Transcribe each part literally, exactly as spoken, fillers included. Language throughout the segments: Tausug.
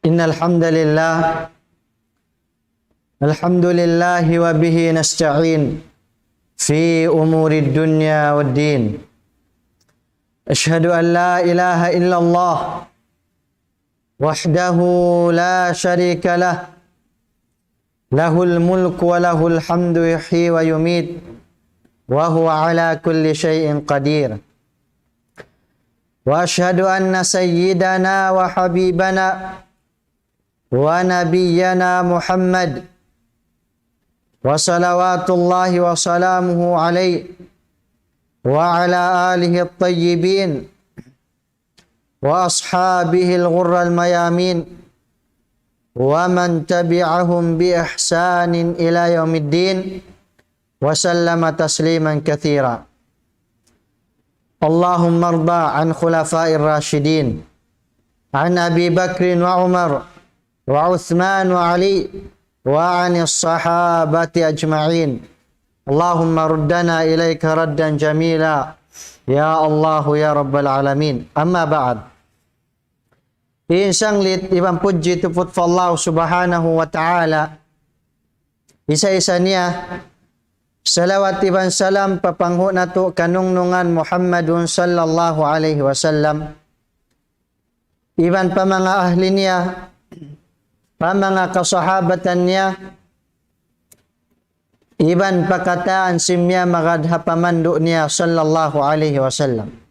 إن الحمد لله، الحمد لله وبه نستعين في أمور الدنيا والدين. أشهد أن لا إله إلا الله وحده لا شريك له، له الملك وله الحمد يحيي ويميت، وهو على كل شيء قدير. وأشهد أن سيدنا وحبيبنا ونبينا محمد، وصلوات الله وسلامه عليه وعلى آله الطيبين وأصحابه الغر الميامين ومن تبعهم بإحسان إلى يوم الدين وسلم تسليما كثيرا. اللهم ارض عن خلفاء الراشدين، عن أبي بكر وعمر وعثمان وعلي وعن الصحابة أجمعين. اللهم ردنا إليك ردا جميلا، يا الله يا رب العالمين. أما بعد. In sanglit iban pudji tuput pa Allah Subhanahu wa Ta'ala, isa-isa niya, salawat iban salam pa panghu' natu' kanungnungan Muhammadun sallallahu alayhi wasallam, iban pa manga ahli niya, pa manga kasahabatan niya, iban pa katan sin miyamagad ha pamandu' niya sallallahu alayhi wasallam.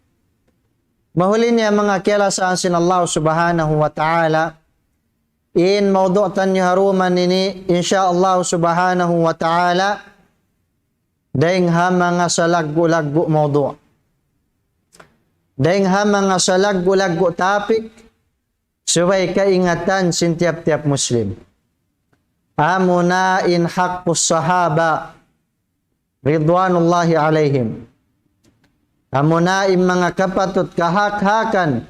Mahuli niya manga kiyalasahan sin Allah Subhanahu wa Ta'ala, in mawdu' taniyu ha dumatung ini, insya Allah Subhanahu wa Ta'ala, dayng ha manga salaggu'-laggu' mawdu'. Dayng ha manga salaggu'-laggu' topic, subay kaingatan sin tiyap-tiyap Muslim. Amuna in haqqus sahaba, ridwanullahi alayhim. Amuna in manga kapatut kahak-hakan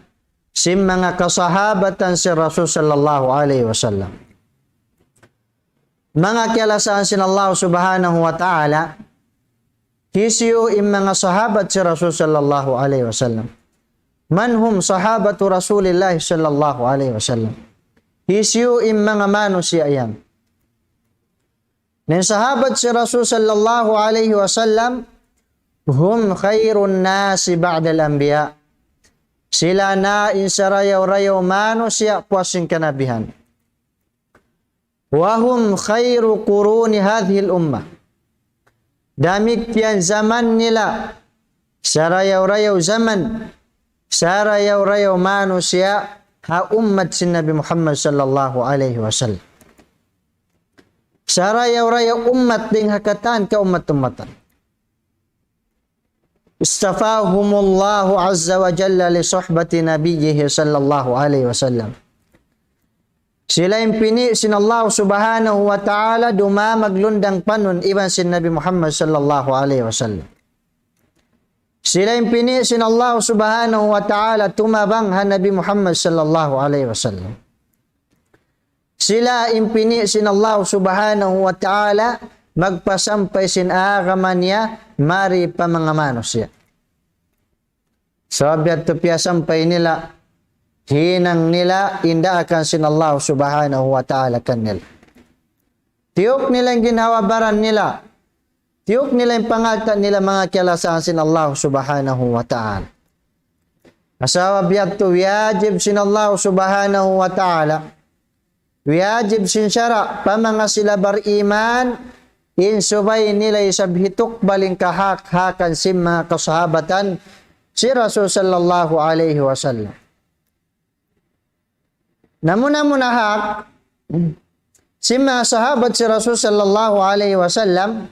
sin manga kasahabatan sin Rasul sallallahu alayhi wasallam. Manga kiyalasahan sin Allah Subhanahu wa Ta'ala, hisiyu in manga sahabat sin Rasul sallallahu alayhi wasallam. من هم صحابة رسول الله صلى الله عليه وسلم؟ Hisiyu in manga manusiya' yan. Na in sahabat sin Rasul sallallahu alayhi wasallam, هم خير الناس بعد الأنبياء. Sila na in sarayaw-rayaw manusiya' puas sin kanabihan. وهم خير قرون هذه الأمة. Damikkiyan jaman nila, sarayaw-rayaw jaman, sarayaw-rayaw manusiya' ha ummat sin Nabi Muhammad sallallahu alayhi wasallam. Sarayaw-rayaw ummat dayng ha katan kaummat-ummatan. اصطفاهم الله عز وجل لصحبة نبيه صلى الله عليه وسلم. Sila in pini' sin Allah Subhanahu wa Ta'ala dumā maglundang panun iban sin Nabi Muhammad sallallahu alayhi wasallam. Sila in pini' sin Allah Subhanahu wa Ta'ala tumabang ha Nabi Muhammad sallallahu alayhi wasallam. Sila in pini' sin Allah Subhanahu wa Ta'ala magpasampay sin agama niya mari pa manga manusiya'. Sabab yadtu piyasampay nila, hinang nila in daakan sin Allah Subhanahu wa Ta'ala kanila. Tiyuk nila in ginhawa-baran nila. Tiyuk nila in pangalta' nila manga kiyalasahan sin Allah Subhanahu wa Ta'ala. Sabab yadtu wiyajib sin Allah Subhanahu wa Ta'ala. Wiyajib sin sara' pa manga sila bariman, in subay nila isab hitukbal in kahak-hakan sin manga kasahabatan sin Rasul sallallahu alayhi wasallam. Na muna-muna hak, sin manga sahabat sin Rasul sallallahu alayhi wasallam,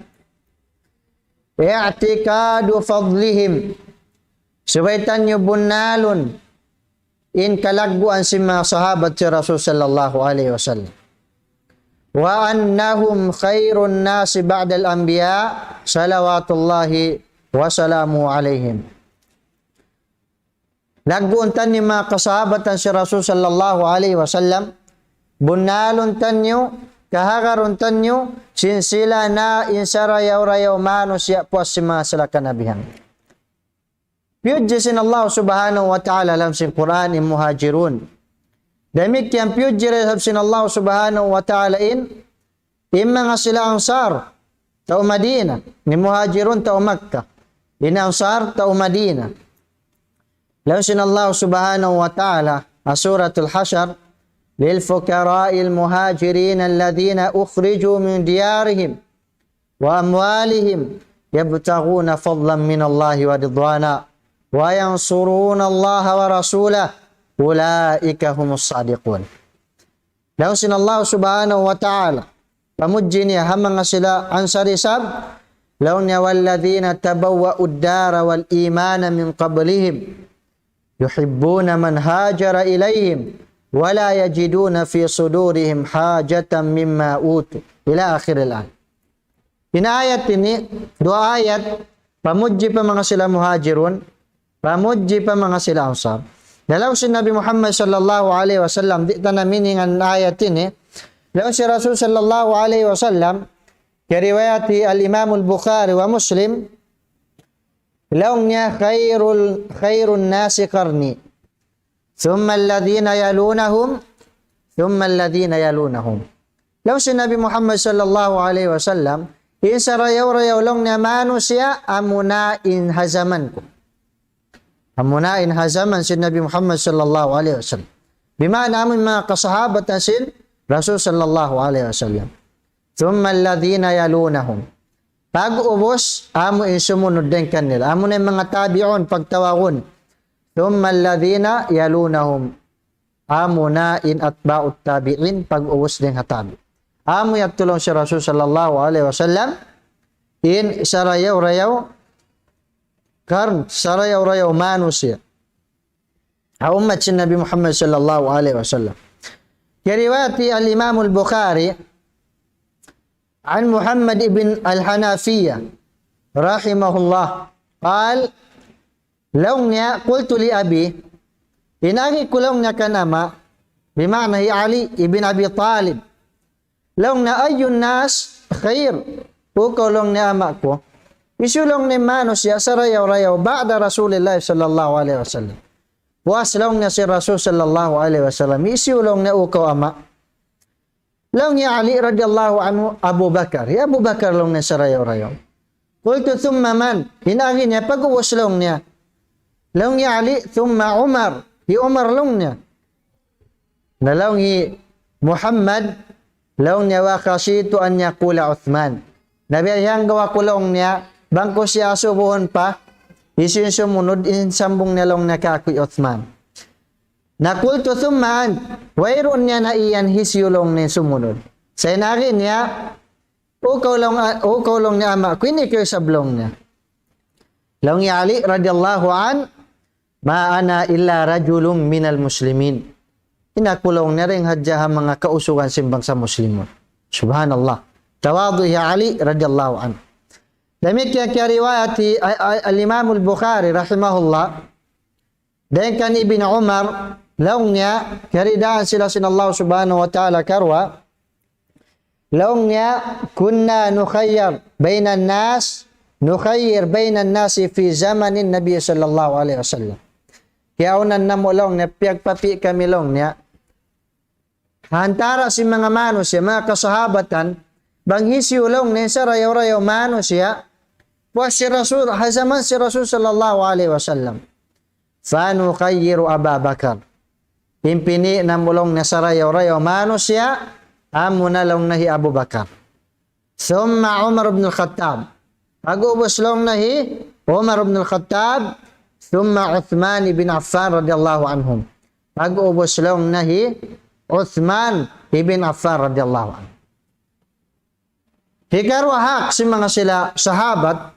اعتقاد فضلهم. Subay taniyu bunnalun in kalagguan sin manga sahabat sin Rasul sallallahu alayhi wasallam. وأنهم خير الناس بعد الأنبياء صلوات الله وسلامه عليهم. Lagguun taniyu manga kasahabatan sin Rasul sallallahu alayhi wasallam, bunnalun taniyu, kahagarun taniyu, sin sila na in sarayaw-rayaw manusiya' puas sin manga sila kanabihan. Piyudji sin Allah Subhanahu wa Ta'ala ha lawm sin Qur'an in Muhajirun. Damikkiyan piyudji da isab sin Allah Subhanahu wa Ta'ala in, in manga sila Ansar, tau Madina, in Muhajirun, tau Makkah, in Ansar, tau Madina. Laung sin Allah Subhanahu wa Ta'ala, ha Suratul Hashr, للفقراء المهاجرين الذين أخرجوا من ديارهم وأموالهم يبتغون فضلا من الله ورضوانا وينصرون الله ورسوله أولئك هم الصادقون. Laung sin Allah Subhanahu wa Ta'ala, pamudji niya ha manga sila Ansar isab, laung niya, والذين تبوأوا الدار والإيمان من قبلهم يحبون من هاجر إليهم ولا يجدون في صدورهم حاجة مما أوتوا إلى آخر الآية. In ayat ini, duwa ayat, pamudji pa manga sila Muhajirun, pamudji pa manga sila Ansar. Na laung sin Nabi Muhammad sallallahu alayhi wasallam, di' ta na meaning in ayat ini, laung sin Rasul sallallahu alayhi wasallam, kiyariwayat hi Al-Imam Al-Bukhari wa Muslim, laung niya خير، خير الناس قرني ثم الذين يلونهم ثم الذين يلونهم. Laung sin Nabi Muhammad sallallahu alayhi wasallam, in sarayaw-rayaw laung niya manusiya' amuna in ha jaman ku. Amuna in ha jaman sin Nabi Muhammad sallallahu alayhi wasallam. Bima'na amu in manga kasahabatan sin Rasul sallallahu alayhi wasallam. ثم الذين يلونهم. Pag'ubus, amu in sumunud dayn kanila. Amuna in manga tabi'un, pagtawagun. ثم الذين يلونهم. Amuna in atba'ut tabi'in, pag'ubus dayn ha tabi'. Amu yadtu laung sin Rasul sallallahu alayhi wasallam, in sarayaw-rayaw karn, sarayaw-rayaw manusiya'. Ha ummat sin Nabi Muhammad sallallahu alayhi wasallam. Kiyariwayat hi Al-Imam Al-Bukhari, عن محمد بن الحنفية رحمه الله قال, laung niya, قلت لأبي, in agi ku laung niya kan ama', bima'na hi Ali ibn Abi Talib. Laung niya, أي الناس خير؟ Ukaw laung niya ama' ku, hisiyu laung niya manusiya' sarayaw-rayaw بعد رسول الله صلى الله عليه وسلم. Puas laung niya sin Rasul sallallahu alayhi wasallam, hisiyu laung niya ukaw ama'. Laung hi Ali radiyallahu anhu, Abu Bakar. Hi Abu Bakar laung niya sarayaw-rayaw. قلت ثم من؟ In agi niya, pag'ubus laung niya. Laung hi Ali, ثم عمر. Hi Umar laung niya. Na laung hi Muhammad, laung niya, وخشيت أن يقول عثمان. Na biya' hiyanggaw aku laung niya, bang ku siya asubuhun pa, hisiyu in sumunud, in sambung niya laung niya kāku' hi Uthman. Na قلت ثم أنت, wayruun niya na iyan hisiyu laung niya sumunud. Sa' in agi niya, ukaw laung, ukaw laung niya ama' ku, in ikaw isab laung niya. Laung hi Ali radiyallahu anhu, ما أنا إلا رجل من المسلمين. In aku laung niya dayn hadja ha manga kausugan sin bangsa Muslimun. Subhanallah. Tawadu' hi Ali radiyallahu anhu. Damikkiyan kiyariwayat hi, a-, a-, Al-Imam Al-Bukhari rahimahullah. Dayn kan Ibn Umar, laung niya, kiyaridaan sila sin Allah Subhanahu wa Ta'ala karuwa. Laung niya, كنا نخير بين الناس، نخير بين الناس في زمن النبي صلى الله عليه وسلم. Kiyaunan namu' laung niya, piyagpapi' kami laung niya. Ha antara' sin manga manusiya', manga kasahabatan, bang hisiyu laung niya sarayaw-rayaw manusiya', puas sin Rasul, ha jaman sin Rasul sallallahu alayhi wasallam. فنخير أبا بكر. In pini' namu' laung niya sarayaw-rayaw manusiya', amuna laung niya hi Abu Bakar. ثم عمر بن الخطاب. Pag'ubus laung niya hi Umar ibn al-Khattab, ثم عثمان بن عفان رضي الله عنهم. Pag'ubus laung niya hi Uthman ibn Affan radiyallahu anhu. Hikaruwa hak sin manga sila sahabat,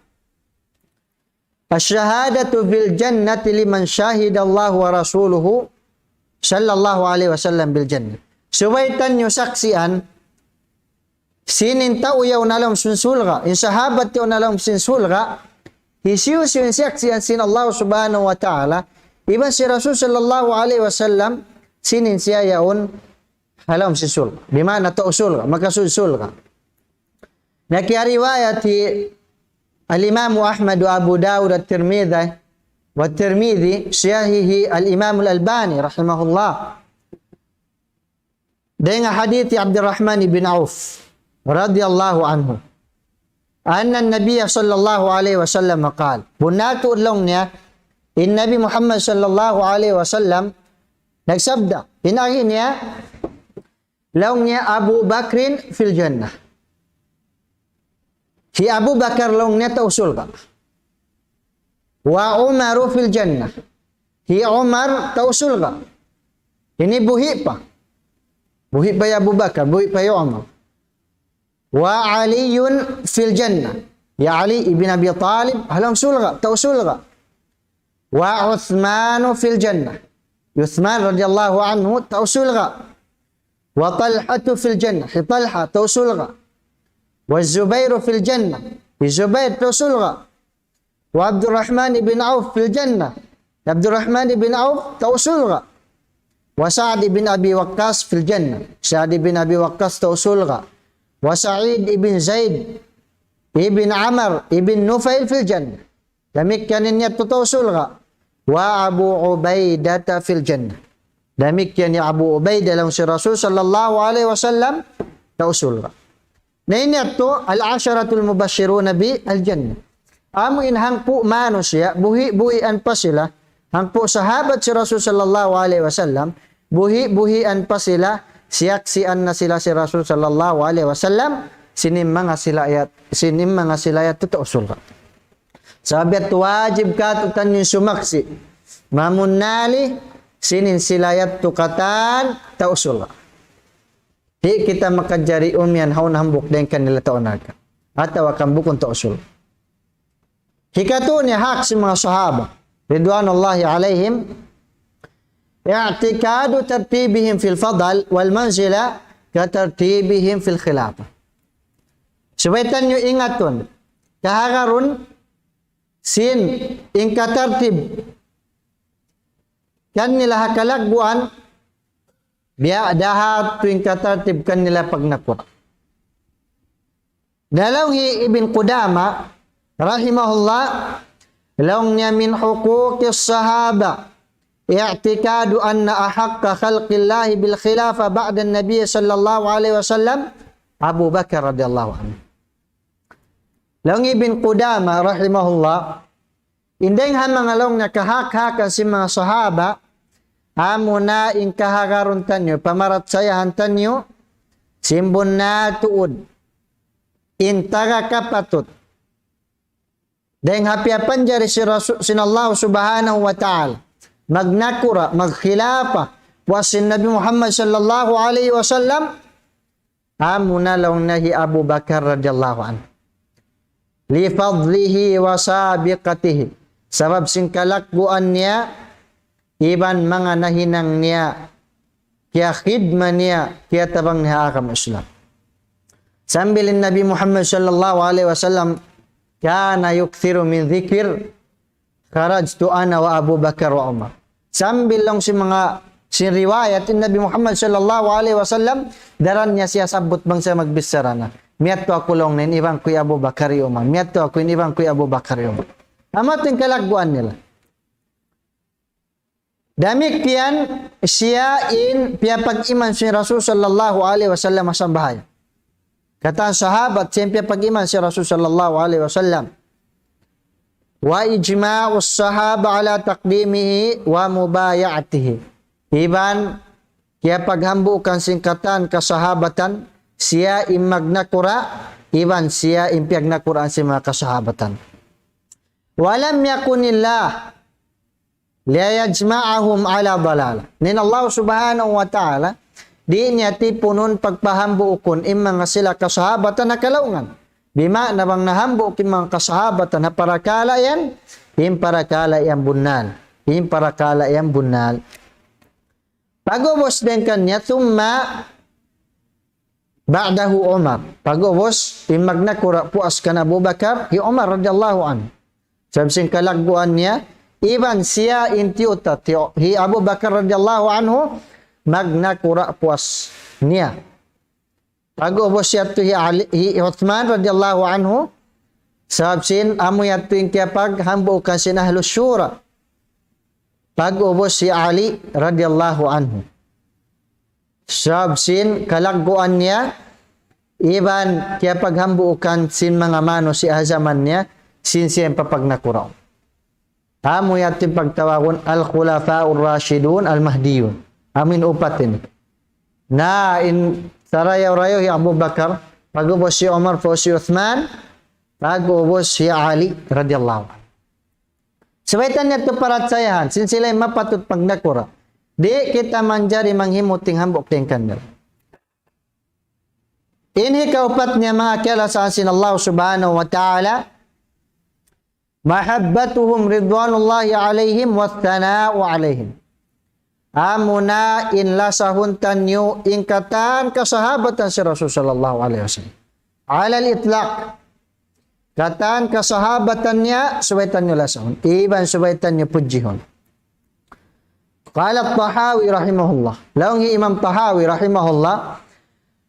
الشهادة بالجنة لمن شهد الله ورسوله صلى الله عليه وسلم بالجنة. Subay taniyu saksian, sin in tau yaun ha lawm sin surga', in sahabat yaun ha lawm sin surga', hisiyu-siyu in saksian sin Allah Subhanahu wa Ta'ala, iban sin Rasul sallallahu alayhi wasallam, sin in siya yaun ha lawm sin surga'. Bima'na tau surga', makasud surga'. Na kiyariwayat hi Al-Imam Ahmad wa Abu Dawud at-Tirmidhi, wa Tirmidhi, sahihi Al-Imam Al-Albani rahimahullah. Dayn ha hadith Abdurrahman ibn Auf radiyallahu anhu. أن النبي صلى الله عليه وسلم قال. Bunnal tuud laung niya, in Nabi Muhammad sallallahu alayhi wasallam nagsabda, in agi niya, laung niya, أبو بكر في الجنة. Hi Abu Bakar laung niya tau surga'. وعمر في الجنة. Hi Umar tau surga'. Ini buhi' pa. Buhi' pa hi Abu Bakar, buhi' pa hi Umar. وعلي في الجنة. Hi Ali ibn Abi Talib, ha lawm surga', tau surga'. وعثمان في الجنة. Hi Uthman radiyallahu anhu, tau surga'. وطلحة في الجنة. Hi Talha, tau surga'. والزبير في الجنة. Hi Zubair, tau surga'. وعبد الرحمن بن عوف في الجنة. Abdurrahman ibn Auf, tau surga'. وسعد بن أبي وقاص في الجنة. Sa'd ibn Abi Waqqas, tau surga'. وسعيد بن زيد بن عمرو بن نفيل في الجنة. Damikkiyan in yadtu tau surga'. وأبو عبيدة في الجنة. Damikkiyan hi Abu Ubaidah laung sin Rasul sallallahu alayhi wasallam tau surga'. Na ini yadtu, العشرة المبشرون بالجنة. Amu in hangpu' manusiya', buhi'-buhian pa sila, hangpu' sahabat sin Rasul sallallahu alayhi wasallam, buhi'-buhian pa sila, siyaksian na sila sin Rasul sallallahu alayhi wasallam, sin in manga sila yadtu, sin in manga sila yadtu tau surga'. Sabab yadtu wajib kātu'niyu sumaksi'. Mamunnali, sin in sila yadtu katan tau surga'. Di' kita makajari umiyan hawnu hambuuk dayn kanila tau narka'. Atawa hambuuk tau surga'. Hikatu niya hak sin manga sahaba. Ridwanullahi alayhim. اعتقاد ترتيبهم في الفضل والمنزلة كترتيبهم في الخلافة. Subay taniyu ingatun. Kahagarun sin in katartib kanila ha kalagguan, biya' da ha yadtu in katartib kanila pagnakura'. Na laung hi Ibn Qudama, rahimahullah, laung niya من حقوق الصحابة اعتقاد أن أحق خلق الله بالخلافة بعد النبي صلى الله عليه وسلم أبو بكر رضي الله عنه. Laung Ibn Qudama rahimahullah, in dayng ha manga laung niya kahak-hakan sin manga sahaba, amuna in kahagarun taniyu, pamarachaya taniyu, sin bunnal tuud, in taga kapatut. Dayng ha piyapanjari sin Rasul, sin Allah subhanahu wa ta'ala, magnakura', magkhilafa, puas sin Nabi Muhammad sallallahu alayhi wasallam, amuna laung niya hi Abu Bakar radiyallahu anhu. لفضله وسابقته. Sabab sin kalagguan niya, iban manga nahinang niya, kiyakhidma niya, kiyatabang niya ha agama Islam. Sambil in Nabi Muhammad sallallahu alayhi wasallam, كان يكثر من ذكر خرجت أنا وأبو بكر وعمر. Sambil laung sin manga, sin riwayat in Nabi Muhammad sallallahu alayhi wasallam, daran niya siyasabbut bang siya magbichara na. Miyadtu aku laung niya in iban ku hi Abu Bakar hi Umar. Miyadtu aku in iban ku hi Abu Bakar hi Umar. Amu yadtu in kalagguan nila. Damikkiyan siya in piyapag-iman sin Rasul sallallahu alayhi wasallam ha sambahayang. Katan sahabat, siya in piyapag-iman sin Rasul sallallahu alayhi wasallam. وإجماع الصحابة على تقديمه ومبايعته. Iban kiyapaghambuukan sin katan kasahabatan, siya in magnakura', iban siya in piyagnakuraan sin manga kasahabatan. ولم يكن الله ليجمعهم على ضلالة. Na in Allah subhanahu wa ta'ala, di' niya tipunun pagpahambuukun in manga sila kasahabatan ha kalaungan. Bima'na bang nahambuuk in manga kasahabatan ha parakala' yan, in parakala' yan bunnal. In parakala' yan bunnal. Pag'ubus dayn kaniya, ثم بعده عمر. Pag'ubus, in magnakura' puas kan Abu Bakar, hi Umar radiyallahu anhu. Sabab sin kalagguan niya, iban siya in tiyutat, hi, hi Abu Bakar radiyallahu anhu, magnakura' puas niya. Pag'ubus yadtu hi Ali, hi Uthman radiyallahu anhu, sabab sin amu yadtu in kiyapaghambuukan sin Ahlus Shura. Pag'ubus hi Ali radiyallahu anhu. Sabab sin kalagguan niya, iban kiyapaghambuukan sin manga manusiya' ha jaman niya, sin siya in papagnakura'. Amu yadtu in pagtawagun Al-Khulafa'ur Rashidun Al-Mahdiyun. Amu in upat ini. Na in sarayaw-rayaw hi Abu Bakar, pag'ubus hi Umar, pag'ubus hi Uthman, pag'ubus hi Ali radiyallahu anhu. Subay ta niya yadtu parachayahan, sin sila in mapatut pagnakura'. Di' kita manjari manghimuting hambuuk dayn kanila. In hikaupat niya manga kiyalasahan sin Allah Subhanahu wa Ta'ala, محبتهم رضوان الله عليهم والثناء عليهم. Amuna in lasahun taniyu in katan kasahabatan sin Rasul sallallahu alayhi wasallam. على الإطلاق. Katan kasahabatan niya, subay taniyu lasahun. Iban subay taniyu pudjihun. قال الطحاوي رحمه الله. Laung hi Imam Tahawi rahimahullah,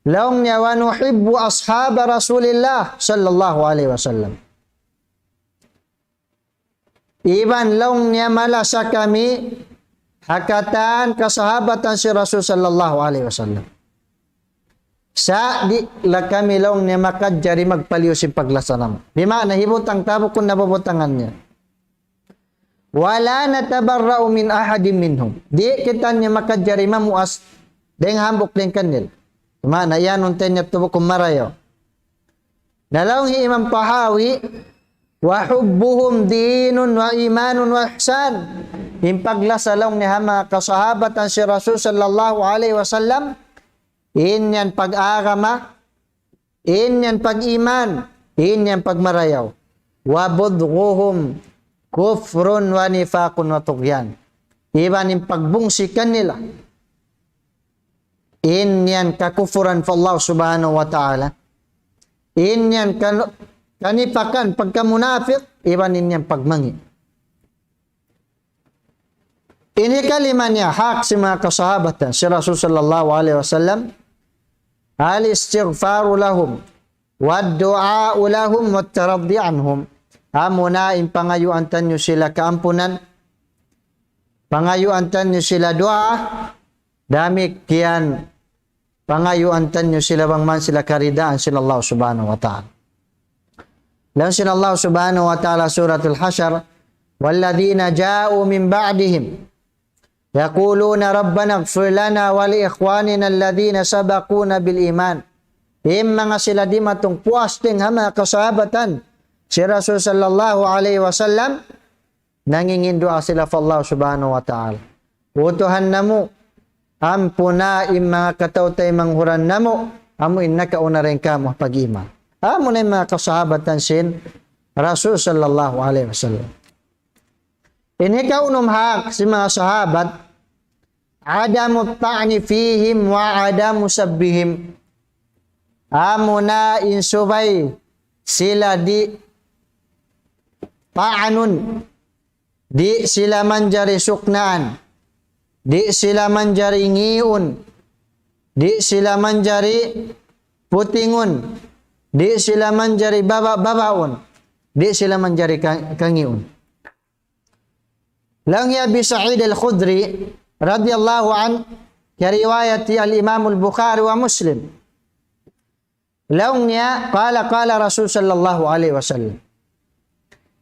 laung niya, ونحب أصحاب رسول الله صلى الله عليه وسلم. Iban laung niya malasa kami ha katan kasahabatan sin Rasul sallallahu alayhi wasallam. Sa' di' la kami laung niya makajari magpaliyu sin paglasa namu'. Di' maana hibutang ta bukun na bubutangan niya. ولا نتبرأ من أحد منهم. Di' kitaniyu makajari mamuas dayn hambuuk dayn kanila. Maana yan, untay niya tubukum marayaw. Na laung hi Imam Tahawi, وحبهم دين وإيمان وإحسان. In paglasa laung niya ha manga kasahabatan sin Rasul sallallahu alayhi wasallam, in yan pag-agama, in yan pag-iman, in yan pagmarayaw. وبغضهم كفر ونفاق وطغيان. Iban in pagbungsi kanila, in yan kakufuran pa Allah Subhanahu wa Ta'ala. In yan kan-, kanipakan, pagkamunapik, iban in yan pagmangi'. In hikalima niya hak sin manga kasahabatan sin Rasul sallallahu alayhi wasallam, الاستغفار لهم والدعاء لهم والترضي عنهم. Amuna in pangayuan taniyu sila kaampunan, pangayuan taniyu sila duwaa, damikkiyan pangayuan taniyu sila bang man sila karidaan sin Allah Subhanahu wa Ta'ala. Laung sin Allah Subhanahu wa Ta'ala, Suratul Hashr, والذين جاءوا من بعدهم يقولون ربنا اغفر لنا ولإخواننا الذين سبقونا بالإيمان. In manga sila dimatung puas dayn ha manga kasahabatan sin Rasul sallallahu alayhi wasallam, nanginginduwaa sila pa Allah Subhanahu wa Ta'ala. O Tuhan namu', ampuna in manga kataw-taymanghuran namu', amu in nakauna dayn kāmu' pag-iman. Amuna in manga kasahabatan sin Rasul sallallahu alayhi wasallam. In hikaunum hak sin manga sahabat, عدم الطعن فيهم وعدم سبهم. Amuna in subay sila di' ta'nun, di' sila manjari suknaan, di' sila manjari ngiun, di' sila manjari putingun, di' sila manjari baba-babaun, di' sila manjari ka-, kangiun. Laung hi Abi Sa'id Al-Khudri radiyallahu anhu, kiyariwayat hi Al-Imam Al-Bukhari wa Muslim. Laung niya, قال قال رسول صلى الله عليه وسلم.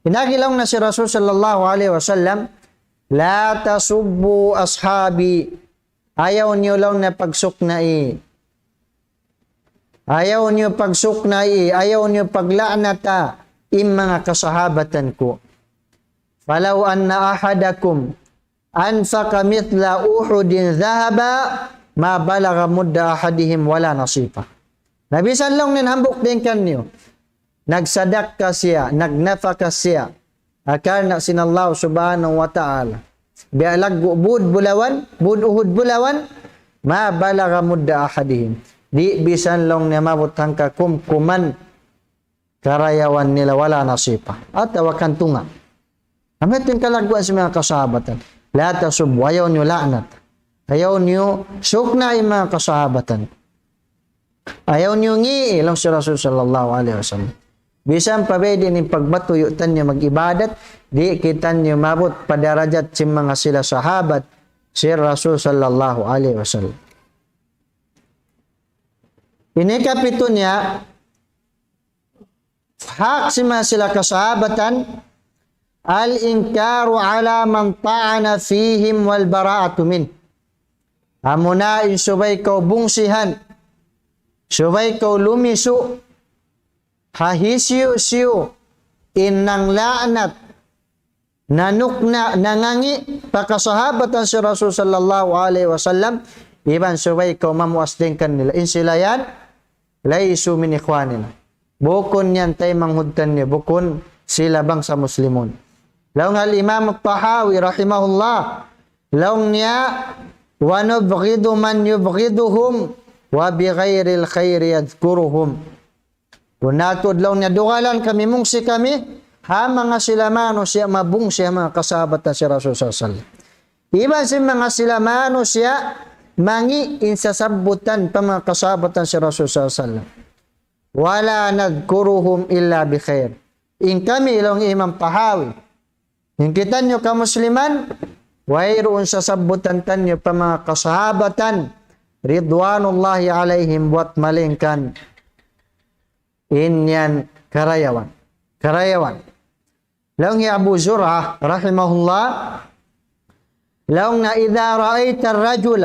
In agi laung niya sin Rasul sallallahu alayhi wasallam, لا تسبوا أصحابي. Ayaw niyu laung niya pagsuknai. Ayaw niyu pagsuknai, ayaw niyu pagla'nata in manga kasahabatan ku. فلو أن أحدكم أنفق مثل أحد ذهبا ما بلغ مد أحدهم ولا نصيفه. Na bisan laung niya in hambuuk dayn kaniyu nagsadakka siya, nagnapaka siya, ha karna' sin Allah Subhanahu wa Ta'ala, biya' laggu' būd bulawan, būd Uhud bulawan, ما بلغ مد أحدهم. Di' bisan laung niya maabut hangka kumkuman karayawan nila, ولا نصيفه. Atawa kantungan. Amu yadtu in kalagguan sin manga kasahabatan. لا تسبوا, ayaw niyu la'nat. Ayaw niyu suknai in manga kasahabatan. Ayaw niyu ngii, laung sin Rasul sallallahu alayhi wasallam. Bisan pa biyadiin in pagmatuyu' taniyu mag-ibadat, di' kitaniyu maabut pa darajat sin manga sila sahabat sin Rasul sallallahu alayhi wasallam. Ini kapitu niya, hak sin manga sila kasahabatan, الإنكار على من طعن فيهم والبراءة منه. Amuna in subay kaw bungsihan, subay kaw lumisu, ha hisiyu-siyu in nangla'nat, nanukna', nangangi' pa kasahabatan sin Rasul sallallahu alayhi wasallam, iban subay kaw mamuas dayn kanila. In sila yan, ليسوا من إخواننا. Bukun yan taymanghud taniyu, bukun sila bangsa Muslimun. Laung Al-Imam At-Tahawi rahimahullah, laung niya, ونبغض من يبغضهم وبغير الخير يذكرهم. Unu tuud laung niya, dugalan kami, mungsi kami, ha manga sila manusiya' mabungsi ha manga kasahabatan sin Rasul sallallahu alayhi wasallam. Iban sin manga sila manusiya' mangi' in sasabbutan pa manga kasahabatan sin Rasul sallallahu alayhi wasallam. ولا نذكرهم إلا بخير. In kami, laung Imam Tahawi, in kitaniyu kamusliman, wayruun sasabbutan taniyu pa manga kasahabatan, رضوان الله عليهم, buwat malaingkan in yan karayawan. Karayawan. Laung hi Abu Zur'ah rahimahullah, laung niya, إذا رأيت الرجل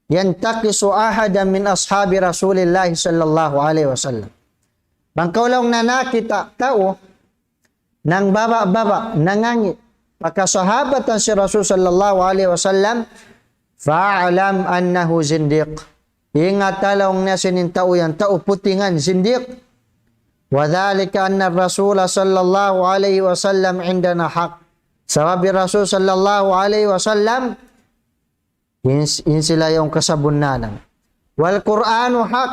ينتقص أحدا من أصحاب رسول الله صلى الله عليه وسلم. Bang kaw laung niya nakakita' tau nangbaba'-baba', nangangi' pa kasahabatan sin Rasul sallallahu alayhi wasallam, فاعلم أنه زنديق. Ingata laung niya sin in tau yan, tau putingan, zindiq. وذلك أن الرسول صلى الله عليه وسلم عندنا حق. Sabab in Rasul sallallahu alayhi wasallam, in, in sila yan kasabunnalan. والقرآن حق.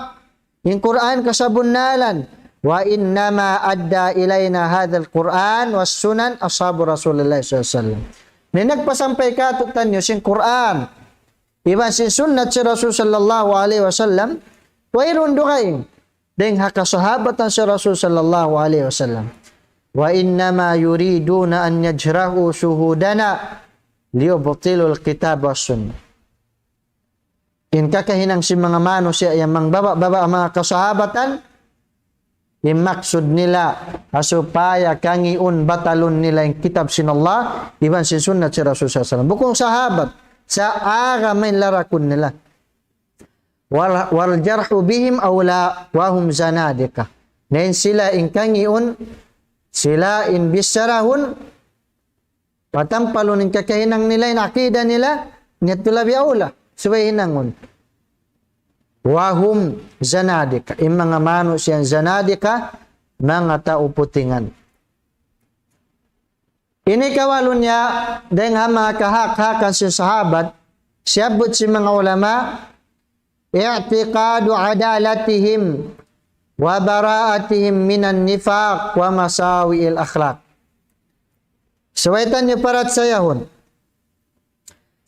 In Qur'an kasabunnalan. وإنما أدى إلينا هذا القرآن والسنن أصحاب رسول الله صلى الله عليه وسلم. Na in nagpasampay kātu'niyu sin Qur'an iban sin sunnat sin Rasul sallallahu alayhi wasallam, wayruun dugaing dayn ha kasahabatan sin Rasul sallallahu alayhi wasallam. وإنما يريدون أن يجرحوا شهودنا ليبطلوا الكتاب والسنة. In kakahinang sin manga manusiya' yan mangbaba'-baba' ha manga kasahabatan, in maksud nila, ha supaya kangiun, batalun nila in kitab sin Allah, iban sin sunnat sin Rasul sallallahu alayhi wasallam. Bukun sahabat, sa' agama in larakun nila. وال-، والجرح بهم أولى وهم زنادقة. Na in sila in kangiun, sila in bissarahun, patampalun in kakahinang nila, in akida nila, in yadtu labi awla, subay hinangun. وهم زنادقة. In manga manusiya' zanadiqa, manga tau putingan. Ini kawalu niya, dayn ha manga kahak-hakan sin sahabat, siyabbut sin manga ulama, اعتقاد عدالتهم وبراءتهم من النفاق ومساوئ الأخلاق. Subay taniyu parachayahun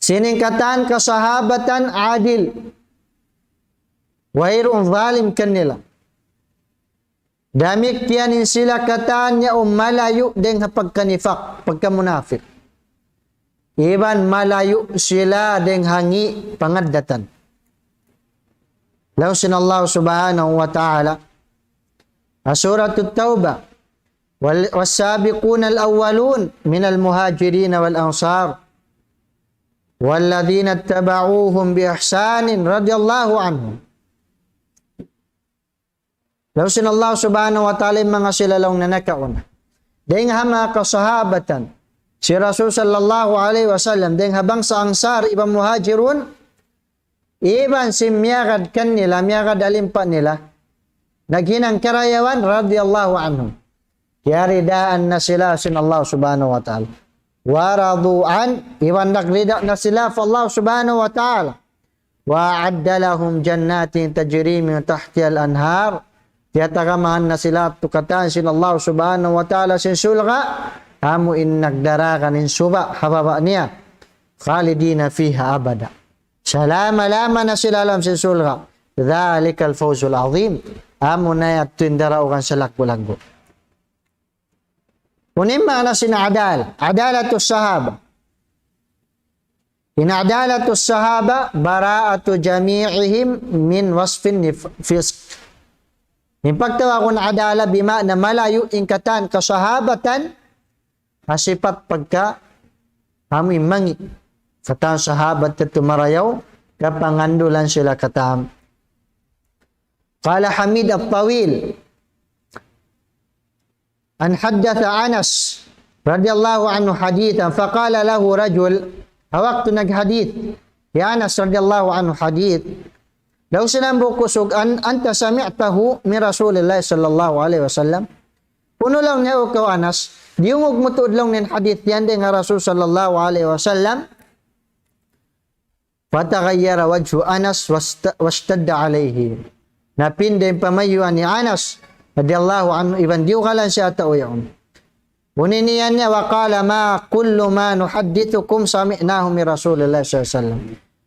sin in katan kasahabatan adil. Wayruun zalim kanila. Damikkiyan in sila katan yaun malayu' dayn ha pagkanifak, pagkamunafik. Iban malayu' sila dayn ha ngi' pangaddatan. Laung sin Allah subhanahu wa ta'ala, ha Surat At-Tawbah, وال-، والسابقون الأولون من المهاجرين والأنصار والذين اتبعوهم بإحسان رضي الله عنهم. Laung sin Allah subhanahu wa ta'ala, in manga sila laung niya nakauna dayn ha manga kasahabatan sin Rasul sallallahu alayhi wasallam, dayn ha bangsa Ansar iban Muhajirun, iban sin miyagad kanila, miyagad alimpa nila, naghinang karayawan, رضي الله عنهم. Kiyaridaan na sila sin Allah subhanahu wa ta'ala. ورضوا عنه, iban nagrida na sila pa Allah subhanahu wa ta'ala. وأعد لهم جنات تجري من تحتها الأنهار. Tiyatagamahan na sila tukatan sin Allah subhanahu wa ta'ala sin surga', amu in nagdaragan in suba' ha baba' niya. خالدين فيها أبدا. Salama-lama na sila ha lawm sin surga'. ذلك الفوز العظيم. Amu na yadtu in daraugan salaggu'-laggu'. Unu in maana sin adal, adalatus sahaba. In adalatus sahaba bara'atu jami'ihim min wasfin nif-, fisq. In pagtawagun adala bima'na malayu' in katan kasahabatan ha sipat pagka amu in mangi'. Katan sahabat yadtu marayaw, kapangandulan sila katan. قال حميد الطويل، أن حدث أنس رضي الله عنه حديثا، فقال له رجل، ha waktu naghadith hi Anas radiyallahu anhu hadith, laung sin hambuuk usug, أن، أنت سمعته من رسول الله صلى الله عليه وسلم؟ Unu laung niya, "O kaw Anas, diyungug mu tuud laung niya in hadith yan dayn ha Rasul sallallahu alayhi wasallam?" فتغير وجه أنس واشت-، واشتد عليه. Napinda in pamayuan hi Anas radiyallahu anhu, iban diyugalan siya ha tau yaun. Unu in iyan niya, وقال: ما كل ما نحدثكم سمعناه من رسول الله صلى الله عليه وسلم.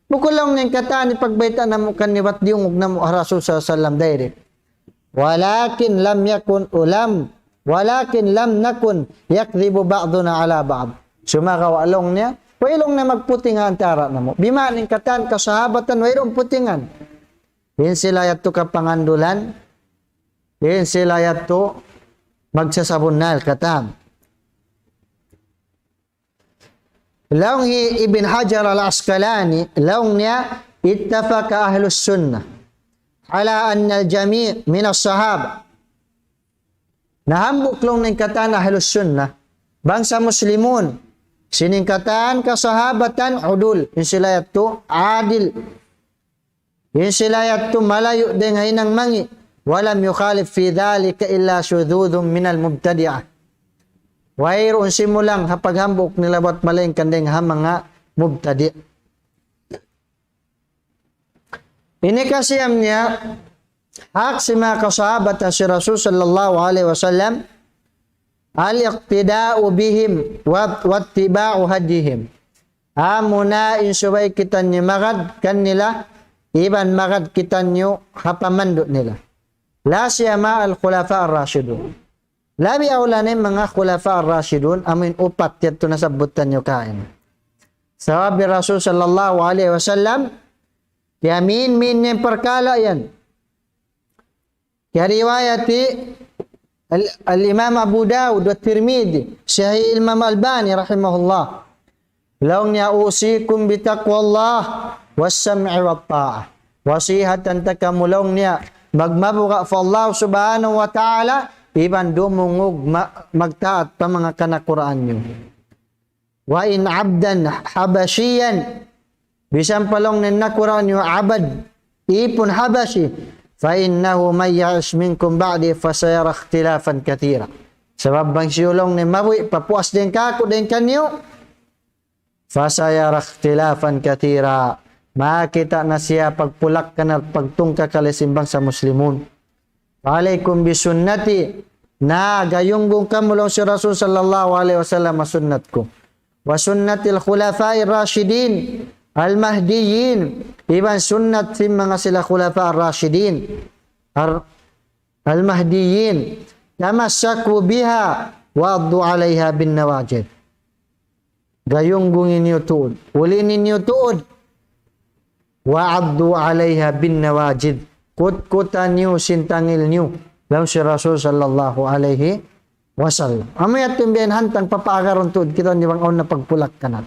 Bukun laung niya in katan in pagbayta' namu' kaniyu bat diyungug namu' ha Rasul sallallahu alayhi wasallam direct. ولكن لم يكن، لم، ولكن لم نكن يكذب بعضنا على بعض. Sumagawa' laung niya, way laung niya magputing ha antara' namu'. Bima'na in katan kasahabatan, wayruun putingan. In sila yadtu kapangandulan, in sila yadtu magsasabunnal katan. Laung hi Ibn Hajar al-Asqalani, laung niya, اتفق أهل السنة على أن الجميع من الصحابة. Na hambuuk laung niya in katan Ahlus Sunnah, bangsa Muslimun, sin in katan kasahabatan udul, in sila yadtu adil. In sila yadtu malayu' dayn ha hinang mangi'. ولم يخالف في ذلك إلا شذوذ من المبتدعة. Wayruun simulang ha paghambuuk nila bat malaingkan dayn ha manga mubtadi'. Ini kasiyam niya, hak sin manga kasahabatan sin Rasul sallallahu alayhi wasallam, الاقتداء بهم و-، واتباع هديهم. Amuna in subay kitaniyu magad kanila, iban magad kitaniyu ha pamandu' nila. لا سيما الخلفاء الراشدون. Labi awla na in manga khulafa ar-rashidun, amu in upat yadtu nasabbut taniyu kaina. Sabab hi Rasul sallallahu alayhi wasallam, kiyamin-min niya in parkala' yan. Kiyariwayat hi Al-, Al-Imam Abu Dawud wa Tirmidhi, Sahih Imam Albani rahimahullah. Laung niya, أوصيكم بتقوى الله والسمع والطاعة. Wasihatan ta kamu laung niya, magmabuga' pa Allah subhanahu wa ta'ala, iban dumungug ma-, magtaat pa manga kanakuraan niyu. وإن عبدا حبشيا, bisan pa laung niya in nakuraan niyu abad, ipun Habashi, فإنه من يعش منكم بعدي فسيرى اختلافا كثيرا. Sabab bang hisiyu laung niya mabuhi' pa puas dayn kāku' dayn kaniyu, فسيرى اختلافا كثيرا. Makakita' na siya pagpulak-kanat, pagtungkakali sin bangsa Muslimun. فعليكم بسنتي. Na gayunggung kamu laung sin Rasul sallallahu alayhi wasallam ha sunnat ku. وسنة الخلفاء الراشدين المهديين. Iban sunnat sin manga sila khulafa ar-rashidin. Ar-, al-mahdiyyin. تمسكوا بها وعضوا عليها بالنواجذ. Gayunggungi niyu tuud. Uli' niyu tuud. وعضوا عليها بالنواجذ. Kutkuta niyu sin tangil niyu. Laung sin Rasul sallallahu alayhi wasallam. Amu yadtu in biya' hantang papaagarun tuud kitaniyu bang awn na pagpulak-kanat.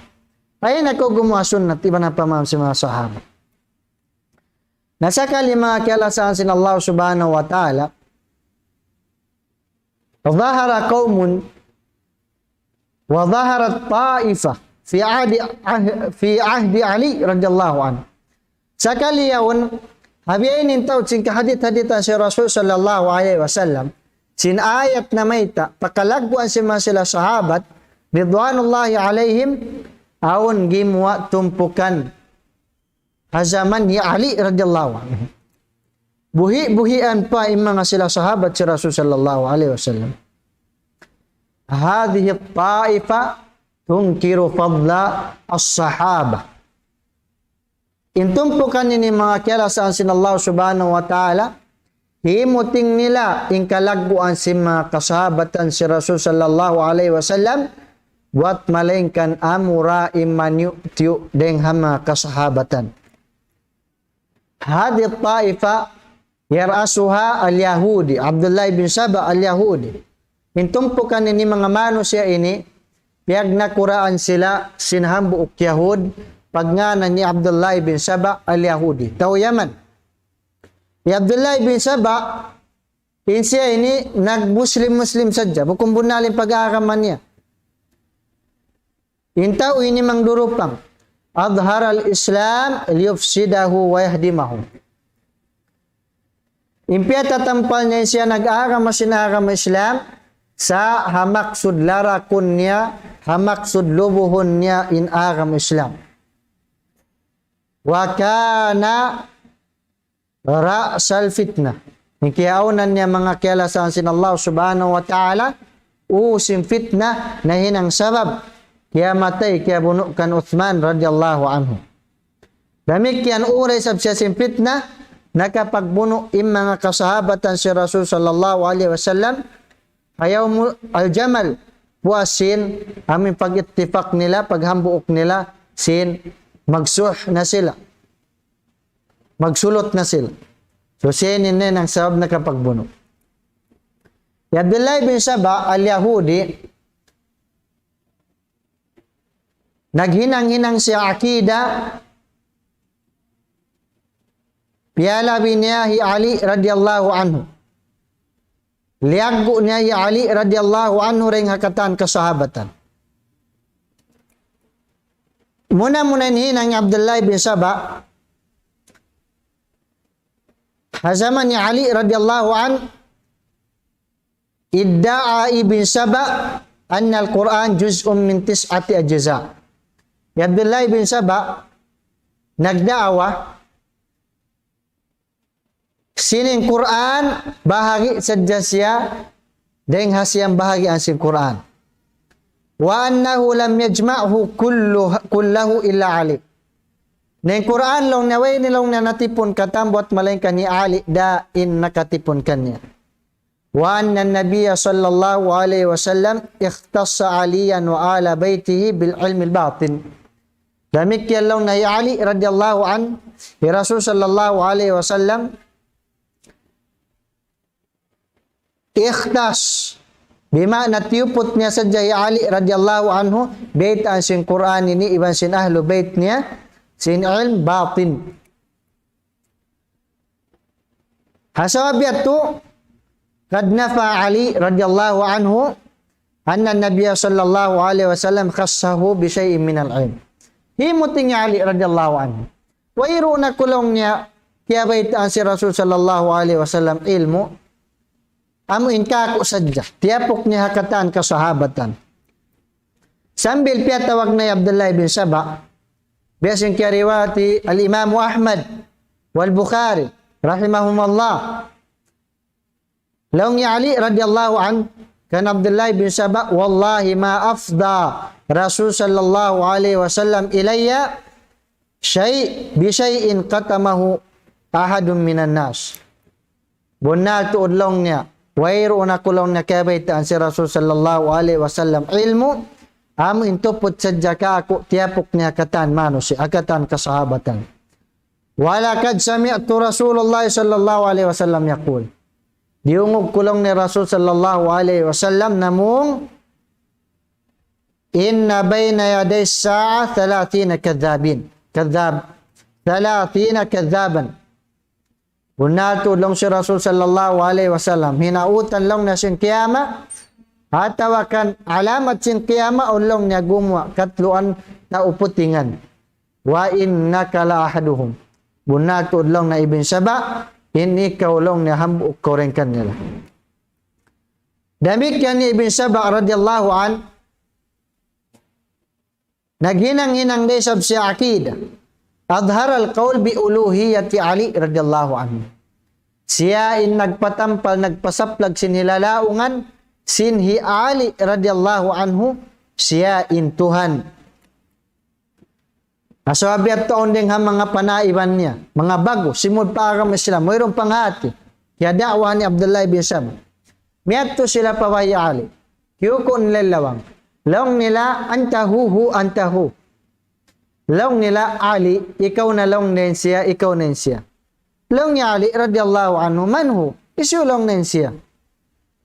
Ay, na kaw gumuwa' sunnat, iban ha pamaham sin manga sahaba. Na sakali manga kiyalasahan sin Allah subhanahu wa ta'ala, ظهر قوم وظهرت طائفة في عهد، في عهد علي رضي الله عنه. Sakali yaun, ha biya' ini in taud sin kahadit-haditan sin Rasul sallallahu alayhi wasallam, sin ayat namayta', pakalagguan sin manga sila sahabat, ridwanullahi alayhim, awn gimuwa' tumpukan ha jaman hi Ali radiyallahu anhu. Buhi'-buhian pa in manga sila sahabat sin Rasul sallallahu alayhi wasallam. هذه الطائفة تنكر فضل الصحابة. In tumpukan ini manga kiyalasahan sin Allah subhanahu wa ta'ala, himuting nila in kalagguan sin manga kasahabatan sin Rasul sallallahu alayhi wasallam, buat malaingkan amura in maniyu'-tiyu' dayng ha manga kasahabatan. هذه الطائفة يرأسها اليهودي، Abdullah bin Saba al-Yahudi. In tumpukan ini manga manusiya' ini, piyagnakuraan sila sin hambuuk Yahud, pagngānan hi Abdullah bin Saba al-Yahudi. Tau Yaman. Hi Abdullah bin Saba, in siya ini nag-Muslim-Muslim sadja, bukun bunnal in pag-agama niya. In tau ini mangdurupang, أظهر الإسلام ليفسده ويهدمه. In piyatatampal niya in siya nag-agama sin agama Islam, sa' ha maksud larakun niya, ha maksud lubuhun niya in agama Islam. وكان رأس الفتنة. In kiyaawnan niya manga kiyalasahan sin Allah Subhanahu wa Ta'ala, ū sin fitna nahinang sabab kiyamatay, kiyabunu' kan Uthman radiyallahu anhu. Damikkiyan ū da isab siya sin fitna, nakapagbunu' in manga kasahabatan sin Rasul sallallahu alayhi wasallam, ha Yawmul Jamal, puas sin amu in pag-ittifaq nila, paghambuuk nila, sin magsulh na sila. Magsulut na sila. So, siya ini in nahinang sabab nakapagbunu'. Hi Abdullah bin Saba al-Yahudi, naghinang-hinang siya akida, piyalabi niya hi Ali radiyallahu anhu. Liyaggu' niya hi Ali radiyallahu anhu dayng ha katan kasahabatan. Muna-muna in hinang hi Abdullah bin Saba, ha jaman hi Ali radiyallahu anhu, ادعى ابن سبأ أن القرآن جزء من تسعة أجزاء. Hi Abdullah bin Saba nagda'wa sin in Qur'an, bahagi' sadja siya dayng ha siyam bahagian sin Qur'an. وأنه لم يجمعه كله، كله إلا علي. Na in Qur'an laung niya, way ini laung niya natipun katan buat malaingkan hi Ali da in nakatipun kaniya. وأن النبي صلى الله عليه وسلم اختص عليا وآل بيته بالعلم الباطن. Damikkiyan laung niya hi Ali radiyallahu anhu, hi Rasul sallallahu alayhi wasallam, ikhtas, bima'na tiyuput niya sadja hi Ali radiyallahu anhu, baytaan sin Qur'an ini iban sin ahlu bayt niya, sin ilm batin. Ha sabab yadtu, قد نفى علي رضي الله عنه أن النبي صلى الله عليه وسلم خصه بشيء من العلم. Himuting Ali radiyallahu anhu. Wayruun aku laung niya kiyabaytaan sin Rasul sallallahu alayhi wasallam ilmu'. Amu in kāku' sadja. Tiyapuk niya ha katan kasahabatan. Sambil piyatawag na hi Abdullah bin Saba, biya' sin kiyariwayat hi Al-Imam Ahmad wal Bukhari, rahimahumullah. Laung hi Ali radiyallahu anhu, kan Abdullah bin Saba, والله ما أفضى رسول صلى الله عليه وسلم إلي شيء، بشيء كتمه أحد من الناس. Bunnal tuud laung niya, wayruun aku laung niya kiyabaytaan sin Rasul sallallahu alayhi wasallam ilmu', amu in tuput sadja kāku' tiyapuk niya ha katan manusiya', ha katan kasahabatan. ولقد سمعت رسول الله صلى الله عليه وسلم يقول. Diyungug ku laung niya Rasul sallallahu alayhi wasallam namung, إن بين يدي الساعة ثلاثين كذابين. كذاب. ثلاثين كذابا. Bunnal tuud laung sin Rasul sallallahu alayhi wasallam, hinautan laung niya sin kiyamat, atawa kan alamat sin kiyamat, awn laung niya gumuwa' katluan tau putingan. وإنك لأحدهم. Bunnal tuud laung niya Ibn Saba, in ikaw laung niya hambuuk kaw dayn kanila. Damikkiyan hi Ibn Saba radiyallahu anhu, naghinang-hinang da isab siya akida. أظهر القول بألوهية علي رضي الله عنه. Siya in nagpatampal, nagpasaplag sin hilalaungan, sin hi Ali radiyallahu anhu, siya in Tuhan. Asal biya' tuud dayn ha manga panaiban niya, manga ba'gu, simud pa agama Islam, wayruun panghati, kiyada'wahan hi Abdullah bin Saba. Miyadtu sila pa bāy Ali. Kiyukuun nila in lawang. Laung nila, "Anta hu, hu, anta hu." Laung nila, "Ali, ikaw na laung niya siya, ikaw na siya." Laung hi Ali radiyallahu anhu, "Man hu?" Hisiyu laung niya siya?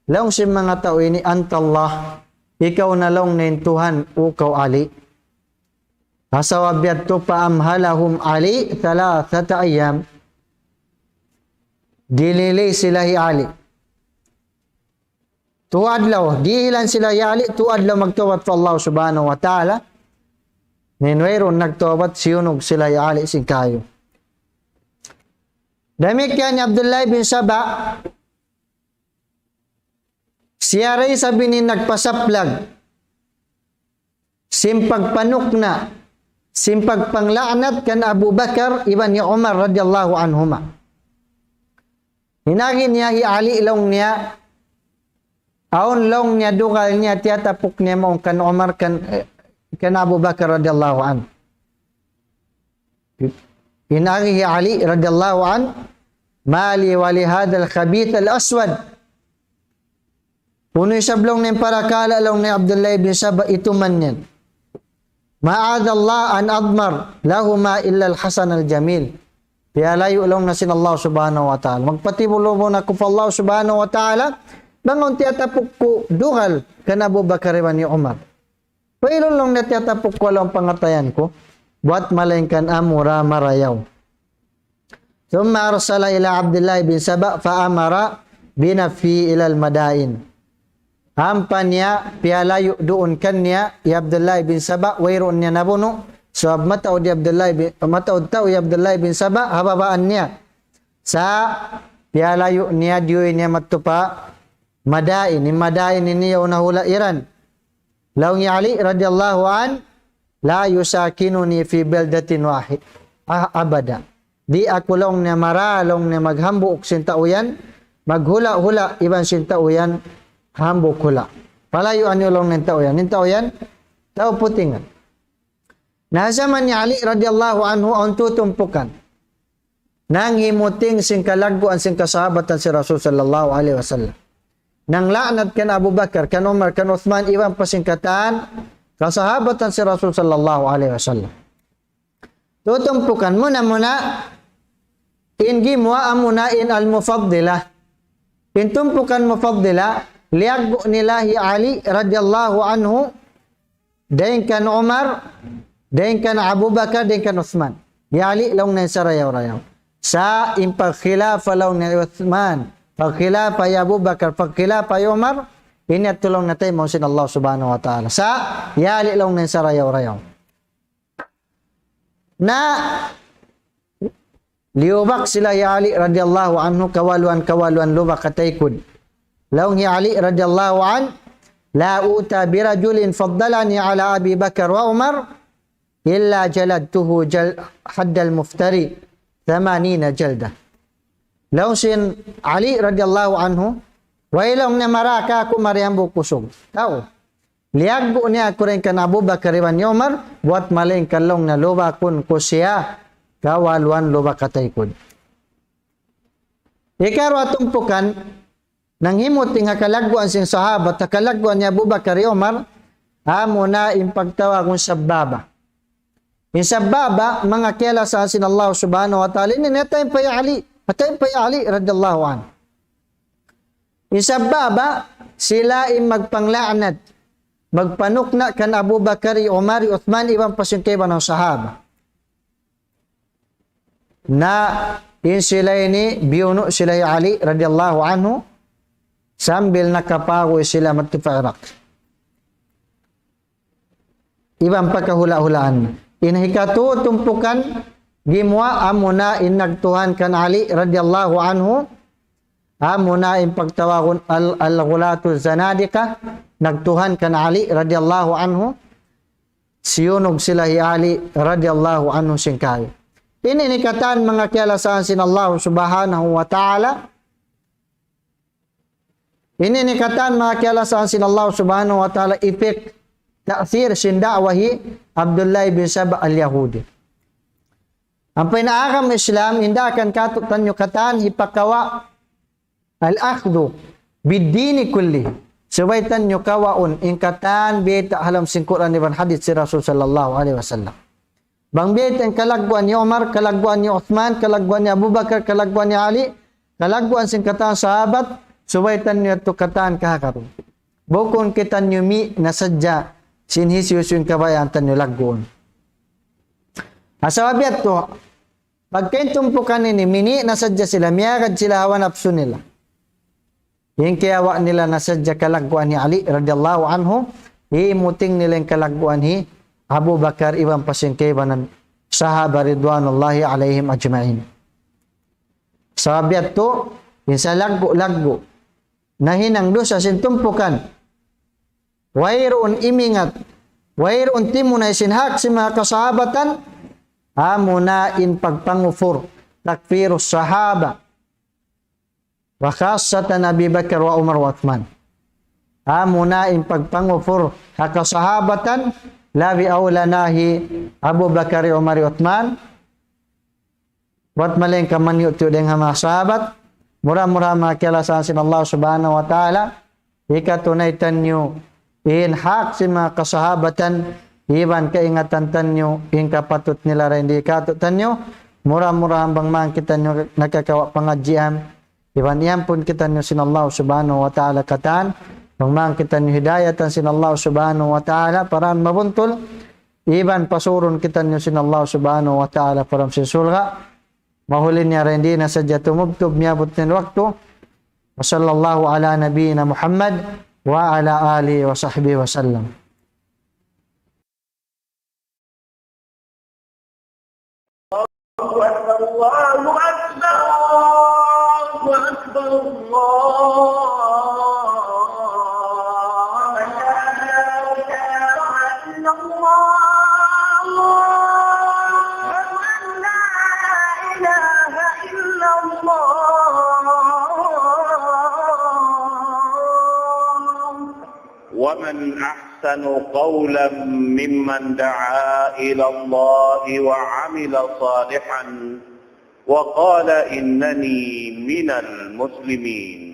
Laung sin manga tau ini, "Anta Allah, ikaw na laung niya Tuhan, O kaw Ali." Asawa biyadtu, فأمهلهم علي ثلاثة أيام. Dinili sila hi Ali. Tū adlaw, dihilan sila hi Ali, tū adlaw magtawbat pa Allah subhanahu wa ta'ala. Nin wayruun nagtawbat, siyunug sila hi Ali sin kayu. Damikkiyan hi Abdullah bin Saba, siya da isab ini nagpasaplag sin pagpanukna', sin pagpangla'nat kan Abu Bakar iban hi Umar radiyallahu anhuma. In agi niya hi Ali laung niya, awn laung niya dugal niya tiyatapuk niya mawn kan Umar kan, eh, kan Abu Bakar radiyallahu anhu. In agi hi Ali radiyallahu anhu, "ما لي ولهذا الخبيث الأسود." Unu isab laung niya in parakala' laung niya Abdullah bin Saba itu man yan. "معاذ الله أن أضمر لهما إلا الحسن الجميل." Piyalayu' laung niya sin Allah subhanahu wa ta'ala. Magpatibulubun aku pa Allah subhanahu wa ta'ala, bang awn tiyatapuk ku dugal kan Abu Bakar iban hi Umar. Wayruun laung niya tiyatapuk ku ha lawm pangatayan ku, buwat malaingkan amura marayaw. ثم أرسل إلى عبد الله بن سبأ فأمر بنفيه إلى المدائن. Ampa niya, piyalayu' duun kaniya hi Abdullah bin Saba, wayruun niya nabunu', sabab mataud hi Abdullah bin, mataud tau hi Abdullah bin Saba, ha babaan niya. Sa' piyalayu' niya, diyuy niya madtu pa Madain, in Madain ini yaun ha hula' Iran. Laung hi Ali radiyallahu anhu, "لا يساكنني في بلدة واحد، ah, أبدا." Di' aku laung niya mara, laung niya maghambuuk sin tau yan, maghula'-hula' iban sin tau yan, hambuuk hula'. Palayuan niyu laung niya in tau yan. In tau yan, tau puting. Na ha jaman hi Ali radiyallahu anhu, awn tū tumpukan. Nanghimuting sin kalagguan sin kasahabatan sin Rasul sallallahu alayhi wasallam. Nangla'nat kan Abu Bakar, kan Umar, kan Uthman, iban pa sin katan kasahabatan sin Rasul sallallahu alayhi wasallam. Tū tumpukan, muna-muna, in gimuwa' amuna in al-Mufaddila. In tumpukan Mufaddila, liyaggu' nila hi Ali radiyallahu anhu, dayn kan Umar, dayn kan Abu Bakar, dayn kan Uthman. Hi Ali laung niya sarayaw-rayaw. Sa' in pagkhilafa laung niya Uthman, pagkhilafa hi Abu Bakar, pagkhilafa hi Umar, ini yadtu laung niya taymaun sin Allah subhanahu wa ta'ala. Sa' hi Ali laung niya sarayaw-rayaw. Na liyubak sila hi Ali radiyallahu anhu kawaluan-kawaluan lubak ha taykud. Laung hi Ali radiyallahu anhu, "لا أوتى برجل فضلني على أبي بكر وعمر إلا جلدته جل-، حد المفتري ثمانين جلدة." Laung sin Ali radiyallahu anhu, "Way laung niya mara kāku' mari hambuuk kusug." Tau. Liyaggu' niya aku dayn kan Abu Bakar iban Umar, buwat malaingkan laung niya lubakun ku siya kawaluan lubak ha taykud. Ikaruwa tumpukan, nanghimuting ha kalagguan sin sahabat, ha kalagguan hi Abu Bakar, Umar, amuna in pagtawagun sabbaba. In sabbaba, manga kiyalasahan sin Allah subhanahu wa ta'ala, ini natayin pa hi Ali, natayin pa hi Ali radiyallahu anhu. In sabbaba, sila in magpangla'nat, magpanukna' kan Abu Bakar, Umar, Uthman, iban pa sin kaibanan sahaba. Na in sila ini, biyunu' sila hi Ali radiyallahu anhu, sambil nakapaguy sila madtu pa Iraq. Iban pa kahula'-hulaan. In hikatū tumpukan gimuwa' amuna in nagtuhan kan Ali radiyallahu anhu. Amuna in pagtawagun al-, al-ghulatu zanadiqa, nagtuhan kan Ali radiyallahu anhu. Siyunug sila hi Ali radiyallahu anhu sin kayu. Ini in katan manga kiyalasahan sin Allah subhanahu wa ta'ala. Ini in katan manga kiyalasahan sin Allah subhanahu wa ta'ala, effect, ta'thir sin da'wa hi Abdullah bin Saba al-Yahudi. Ampa in agama Islam, in daakan kātu'niyu katan hipakawa' al-akhdhu bid-dini kulli. Subay taniyu kawaun in katan biyayta' ha lawm sin Qur'an iban hadith sin Rasul sallallahu alayhi wasallam. Bang biyayta' in kalagguan hi Umar, kalagguan hi Uthman, kalagguan hi Abu Bakar, kalagguan hi Ali, kalagguan sin katan sahabat, subay taniyu yadtu katan kahagad. Bukun kitaniyu mi' na sadja sin hisiyu-siyu in kabayaan taniyu lagguun. Sabab yadtu, pagka in tumpukan ini, mini' na sadja sila, miyagad sila ha hawa napsu nila. In kiyawa' nila na sadja kalagguan hi Ali radiyallahu anhu, himuting nila in kalagguan hi Abu Bakar iban pa sin kaibanan sahaba ridwanullahi alayhim ajma'in. Sabab yadtu, in salaggu'-laggu' nahinang dusa sin tumpukan, wayruun imingat, wayruun timunay sin hak sin manga kasahabatan, amuna in pagpangkupur, takfirus sahaba, wa khassatan Abi Bakar wa Umar wa Uthman. Amuna in pagpangkupur ha kasahabatan, labi awla na hi Abu Bakar, Umar, Uthman, buat malayngkan maniyu' tuud dayn ha manga sahabat, mura-murahan manga kiyalasahan sin Allah Subhanahu wa Ta'ala, hikatunay taniyu in hak sin manga kasahabatan, iban kaingatan taniyu in kapatut nila dayn di kātu'niyu, mura-murahan bang man kitaniyu nakakawa' pangadjian, iban iyampun kitaniyu sin Allah Subhanahu wa Ta'ala katan, bang man kitaniyu hidayatan sin Allah Subhanahu wa Ta'ala, paraan mabuntul, iban pasurun kitaniyu sin Allah Subhanahu wa Ta'ala pa lawm sin surga'. Mahuli niya dayn di na sadja tumubtub miyabut in waktu. Wa sallallahu ala nabiyyina Muhammad wa ala alihi wa sahbihi wa sallam. الله أكبر، الله أكبر، الله أكبر، الله أكبر. أشهد أن لا إله إلا الله. أشهد أن لا إله إلا الله. ومن أحسن قولا ممن دعا إلى الله وعمل صالحا وقال إنني من المسلمين.